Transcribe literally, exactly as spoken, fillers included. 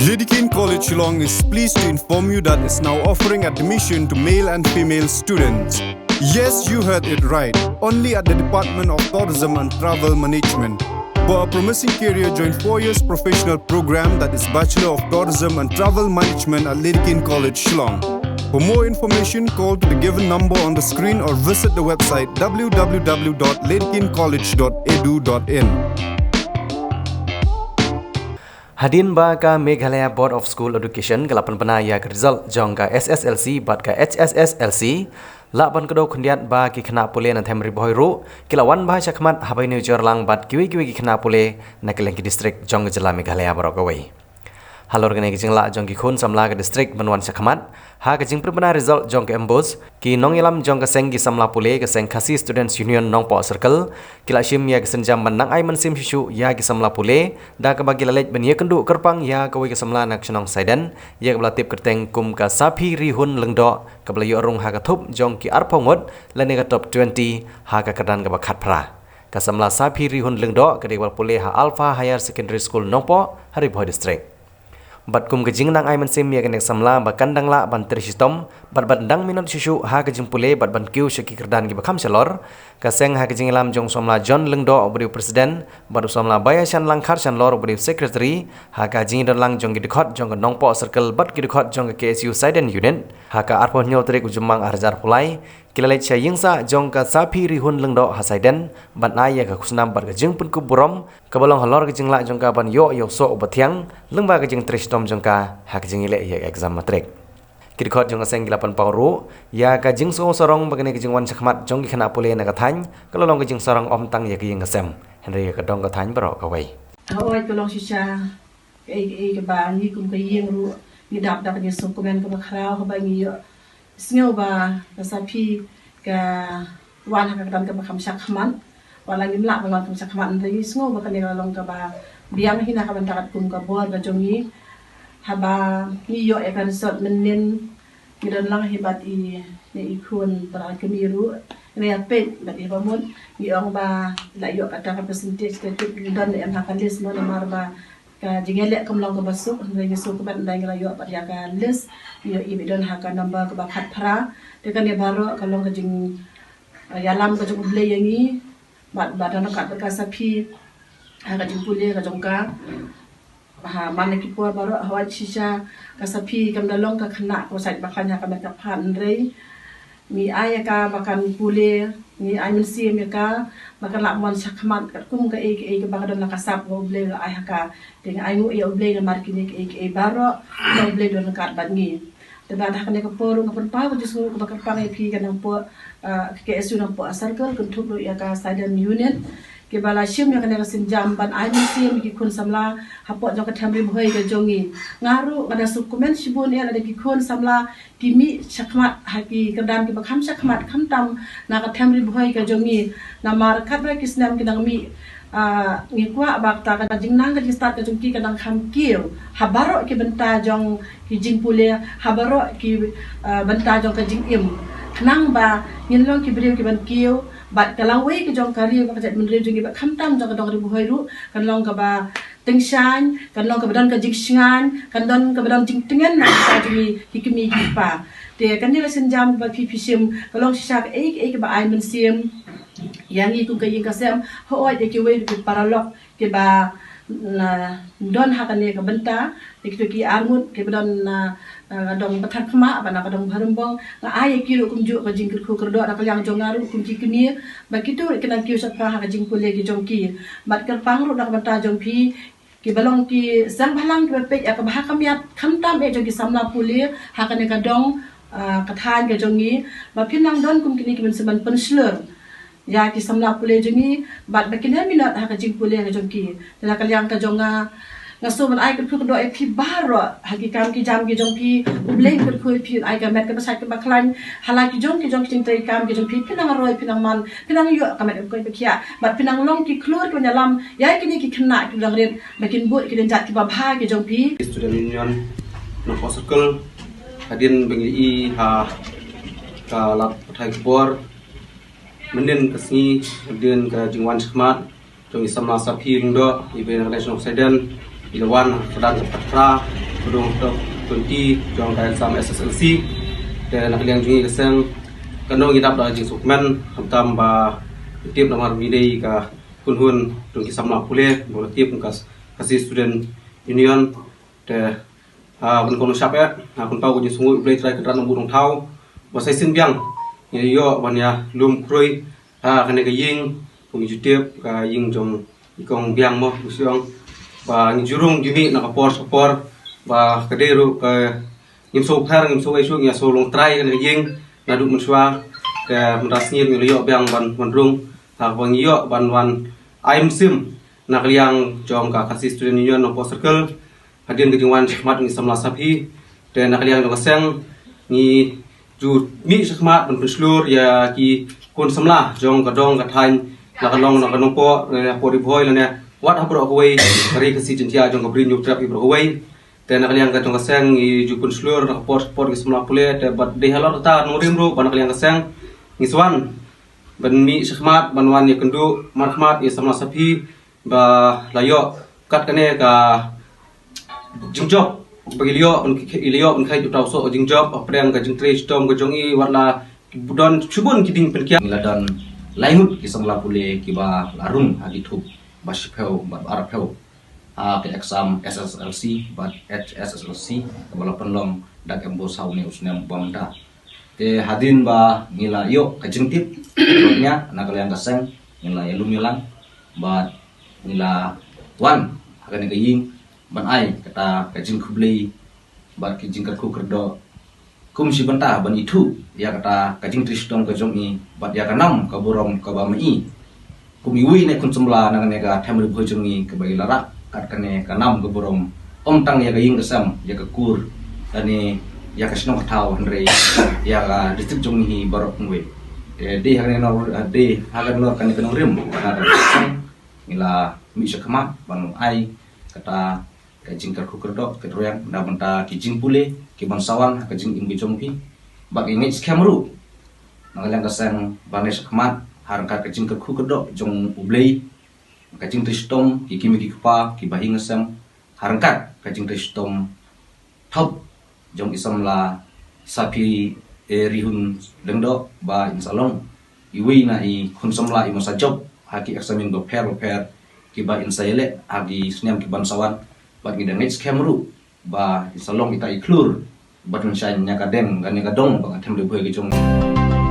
Dedekind College Shillong is pleased to inform you that it's now offering admission to male and female students. Yes, you heard it right. Only at the Department of Tourism and Travel Management. For a promising career, join four years professional program, that is Bachelor of Tourism and Travel Management at Dedekind College Shillong. For more information, call to the given number on the screen or visit the website w w w dot dedekind college dot e d u dot i n. Hadien ba ka Meghalaya Board of School Education ka la pynbna ïa ka result jong ka S S L C bad ka H S S L C, lah ban kdew khyndiat ba ki khynnah pule na them Ri Bhoi ruh ki la wan bha shakhmat haba ïa nujor lang bad kiwei kiwei ki khynnah pule na kylleng ki district jong ka jylla Meghalaya baroh kawei. Halor kane ka jinglah jong ki khun samla ka district ban wan shakhmat ha ka jingpynbna result jong ka MBOSE, ki nongïalam jong ka seng ki samla pule, ka seng Khasi Students Union Nongpoh Circle, ki la shim ïa ka sienjam ban nang ai mynsiem shuh shuh ïa ki samla pule, da kaba ki la leit ban ïakynduh kyrpang ïa kawei ka samla na ka shnong Saiden, ïa kaba la tip kyrteng kum ka Saphi Rihun Lyngdoh, kaba la ïoh rung ha ka thup jong ki arphew ngut lane ka top twenty ha ka kyrdan kaba khatphra. Ka samla Saphi Rihun Lyngdoh ka dei kaba la pule ha Alpha Higher Secondary School Nongpoh, ha Ri Bhoi District. Bad kum ka jingnang ai mynsiem ïa kane ka samla ba kan dang lah ban trei shitom bad ban dang minot shuh shuh ha ka jingpule bad ban kiew sha ki kyrdan kiba kham shalor, ka seng ha ka jingïalam jong u samla John Lyngdoh uba dei u president bad u samla Baiashan Langkhar Shanlor uba dei u secretary, ha ka jingdonlang jong ki dkhot jong ka Nongpoh Circle bad ki dkhot jong ka K S U Saiden Unit, ha ka arphew hynñiew tarik u Jymmang arhajar arphew lai, ki la leit sha ïingsah jong ka Saphi Rihun Lyngdoh ha Saiden ban ai ïa ka khusnam bad ka jingpynkup burom kaba long halor ka jinglah jong ka ban ïoh ïa u soh uba thiang lyngba ka jingtrei shitom jong ka ha ka jingïaleh ïa ka exam matric. Ki dkhot jong ka seng ki la pynpaw ruh ïa ka jingsngew sarong ba kane ka jingwan shakhmat jong ki khynnah pule na ka thaiñ ka la long ka jingsarong ym tang ïa ka ïing ka sem, hynrei ïa ka dong ka thaiñ baroh kawei. Hooid, ka long shisha kaei kaei kaba ngi kum ka ïing ruh ngi dap da ka jingsngewkmen kaba khraw haba ngi ïoh sngew ba ka Saphi ka wan ha ka kyrdan kaba kham shakhmat. Wat la ngim lah ban wan kham shakhmat, hynrei ngi sngew ba kane ka la long kaba biang hi na ka bynta katkum ka bor ka jong ngi. Haba ngi ïoh ïa ka result mynnin, ngi don lang hi bad i, ne i khun para kmie ruh, ngi ïa peit bad i ba mut ngi ong ba la ïoh kata ka percentage, te tip ngi don ne em ha ka list mo, namar ba ka jingïaleh kam long kaba suk, hynrei ngi suk bad hynrei ngi la ïoh bad ïa ka list, ngi ïoh i ba i don ha ka number kaba khatphra. Te kane baroh ka long ka jing, eh, ïalam ka jong U Blei ïa ngi, bad ba don kat ka Saphi ha ka jingpule ka jong ka. Ha man la ki por baroh, hooid shisha ka Saphi kam da long ka khynnah kaba sait ba khlaiñ ha ka met ka phad, hynrei ngi ai ïa ka ba kan pule, ngi ai mynsiem ïa ka ba kan lah ban wan shakhmat katkum kaei kaei kaba ka don la ka sap kaba U Blei u la ai ha ka. Te ngi ainguh ïa U Blei namar kine kaei kaei baroh, ba U Blei u don ryngkat bad ngi. Te bad ha kane ka por ruh nga pynpaw ka jingsngew kaba kyrpang ïa phi ka Nongpoh, ah, ka K S U Nongpoh Circle, kynthup ruh ïa ka Saiden Unit, kiba la shim ïa kane ka sienjam ban ai mynsiem ïa ki khun samla hapoh jong ka them Ri Bhoi ka jong ngi. Nga ruh nga da sngewkmen shibun ïa lada ki khun samla ki mih shakhmat ha ki kyrdan kiba kham shakhmat, khamtam na ka them Ri Bhoi ka jong ngi. Namar katba ki snem ki dang mih, ah, ngi kwah ba kata ka jingnang ka jingstad ka jong ki ka dang kham kiew ha baroh ki bynta jong ki jingpule, ha baroh ki, ah, bynta jong ka jingim. Khnang ba ngin long ki briew kiban kiew bad ka lawei ka jong ka ri bad ka jaitbynriew jong ngi bad khamtam jong ka dong Ri Bhoi ruh kan long kaba tyngshaiñ, kan long kaba don ka jingshngaiñ, kan long kaba don jingtngen na ka bynta jong ngi ki kmie ki kpa. Te kane la sienjam ba phi phi shim ka long shisha kaei kaei kaba ai mynsiem ïa ngi kum ka ïing ka sem, hooid ïa kiwei ruh ki paralok kiba, na, don ha kane ka bynta, ïa kito ki arngut kiba don na, na ka dong Patharkhmah bad na ka dong Bharumbong. Nga ai ïa ki ruh kumjuh ka jingkyrkhu kyrdoh na ka liang jong nga ruh kum ki kmie, ba kito ruh kin nang kiew shaphrang ha ka jingpule ki jong ki. Bad kyrpang ruh na ka bynta jong phi, kiba long ki seng bhalang kiba peit ïa ka bha ka miat, khamtam eh jong ki samla pule ha kane ka dong, ah, ka thaiñ ka jong ngi, ba phin nang don kum kine ki mynsiem ban pynshlur ïa ki samla pule jong ngi, bad ba kin ïa minot ha ka jingpule ka jong ki. Te na ka liang ka jong nga, nga sngew ban ai kyrkhu kyrdoh ïa phi baroh ha ki kam ki jam ki jong phi. U Blei un kyrkhu ïa phi, un ai ka met kaba sait kaba khlaiñ ha la ki jong ki jong ki jingtrei kam ki jong phi. Phin nang roi, phin nang man, phin nang ïoh ka met kaba koit ba khiah, bad phin nang long ki khlur kiban ïalam ïa kine ki khynnah kiba dang rit, ba kin bud ki dienjat kiba bha ki jong phi. Student Union Nongpoh Circle, hadien ba ngi i ha ka lad pathai khubor, mynnin ka sngi, hadien ka jingwan shakhmat jong i samla Saphi Lyngdoh, iba na ka National Saiden, i la wan ha ka kyrdan kaba khatphra. Dong top twenty jong ka exam S S L C. Te na ka liang jong ngi ka seng, ka nong ngi dap da ka jingsngewkmen, khamtam ba tip namar ngi dei ka kynhun jong ki samla pule, ba la tip ka Khasi Student Union. Te ha ban kong shap eh ha ban paw ka jingsngew U Blei Trai Kynrad Nongbuh Nongthaw ba sa shisien biang ngi ïoh ban ïa lum khrui ha kane ka ïing, kum ngi ju tip, ka ïing jong i kong biang mo, u siong, ba ngi ju rung ju mih na ka por sha ka por, ba ka dei ruh ka ngim sngewpher, ngim sngewei shuh, ngi ïa sngewlong trai kane ka ïing naduh mynshuwa. Te mynta sngi ngi la ïoh biang ban wan rung ha kaba ngi ïoh ban wan ai mynsiem na ka liang jong ka Khasi Student Union Nongpoh Circle. Hadien ka jingwan shakhmat ngi samla saphi, te na ka liang jong ka seng ngi ju mih shakhmat ban pynshlur ïa ki khun samla jong ka dong ka thaiñ, la ka long na ka Nongpoh, eh, Port Ri Bhoi lane wat ha baroh kawei ka ri Khasi Jaiñtia jong ka Bri Hynñiewtrep hi baroh kawei. Te na ka liang ka jong ka seng ngi ju pynshlur na ka por sha ka por ki samla pule, te bad dei halor kata nongrim ruh ba na ka liang ka seng ngi sa wan ban mih shakhmat ban wan ïakynduh markhmat ïa samla saphi ba la ïoh kat kane ka jingjop, ba ki la ïoh ban ki, ki la ïoh ban khait uta u soh jingjop hapdeng ka jingtrei shitom ka jong i, wat la ki don shibun ki ding pynkiang. Ngi la don lai ngut ki samla pule kiba la rung ha ki thup ba shiphew bad ba arphew ha ka exam S S L C bad H S S L C kaba la pynlong da ka Embos ha une u snem ba mynta. Te hadien ba ngi la ïoh ka jingtip, na ka liang ka seng ngi la ïalum ïalang bad ngi la wan ha kane ka ïing ban ai kata ka jingkhublei bad ka jingkyrkhu kyrdoh kum shi bynta ban ithuh ïa kata ka jingtrei shitom ka jong i bad ïa ka nam ka burom kaba ma i kum iwei na i khun samla na kane ka Them Ri Bhoi jong i kaba i la rah kat kane ka nam ka burom, ym tang ïa ka ïing ka sem, ïa ka kur, lane ïa ka shnong ka thaw, hynrei ïa ka district jong i baroh kumwei. Te dei ha kane ka nong, dei ha kane ka nongrim, kane ka nongrim ngi la mih shakhmat ban ai kata ka jingkyrkhu kyrdoh, ka jingkyrdoh na bynta ki jingpule ki ban sa wan ha ka jingim ka jong phi. Bad ngi ngeit skhem ruh na ka liang ka seng ban ïa shakhmat ha ryngkat ka jingkyrkhu kyrdoh jong U Blei, ka jingtrei shitom ki kmie ki kpa ki bahaïing hasem, ha ryngkat ka jingtrei shitom thop jong i samla Saphi, eh, Rihun Lyngdoh ba in sa long iwei na i khun samla i ba sa jop ha ki eksamin bapher bapher kiba in sa ïaleh ha ki snem ki ban sa wan. Bad ngi da ngeit skhem ruh ba in sa long ita i khlur ba tynshaiñ na ka deng kane ka dong ba ka Them Ri Bhoi ka jong ngi.